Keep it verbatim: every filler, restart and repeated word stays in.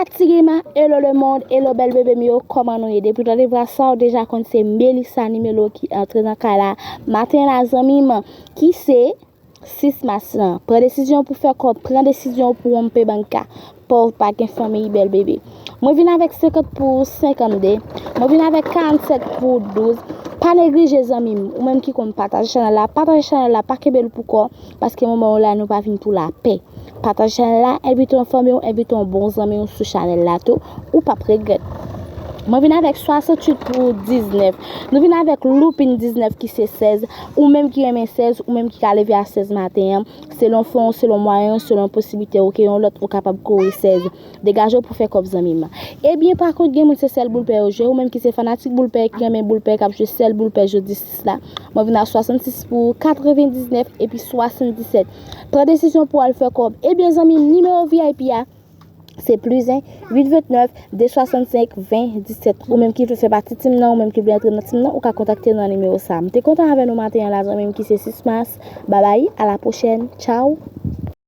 Ti Gema, hello le monde, hello bèl bebe m yo, kòman nou ye? Depi w tande vwa sa, w deja konn se Melissa Nimelo ki antre nan kay la. Maten la, zanmi m, ki se sis mas lan. Pran desizyon pou fè kòb, pran desizyon pou wonpe banka. Pòv pa gen fanmi, bèl bebe. Mwen vin avèk senkant pou senkannde. Mwen vin avèk karannsèt pou douz. Pa neglije, zanmi m, ou menm ki konn pataje chanèl la, pataje chanèl la, pa kenbe l pou kò, paske moman w la, nou pa vin pou lapè. Pataje chanèl la, envite yon fanmi w, envite yon bon zanmi w sou chanèl la tou, ou p ap regrèt. Mwen vin avèk swasanntuit pou diznèf. Nou vin avèk loupin diznèf ki se sèz. Ou menm ki renmen sèz, ou menm ki ka leve a sèz maten an, selon fon, selon mwayen, selon posiblite ou ke yon lòt ou kapab kore sèz. Degaje w pou fè kòb, zanmi m. Ebyen, pa kont, gen moun se sèl boul pè yo jwe, ou menm ki se fanatik boul pè, ki renmen boul pè, k ap jwe sèl boul pè jodi sis la. Mwen vin a swasannsis pou katrevendiznèf epi swasanndisèt. Pran desizyon pou al fè kòb. Ebyen, zanmi m, nimewo V I P a, se plis en, uit vennèf, de swasannsenk, ven disèt. Ou menm ki vle fè pati tim nan, ou menm ki vle antre nan tim nan, ou ka kontakte nou nan nimewo sa. M te kontan avè nou maten an la, zanmi m, ki se sis mas. Babay, a la pwochèn. Tchaw.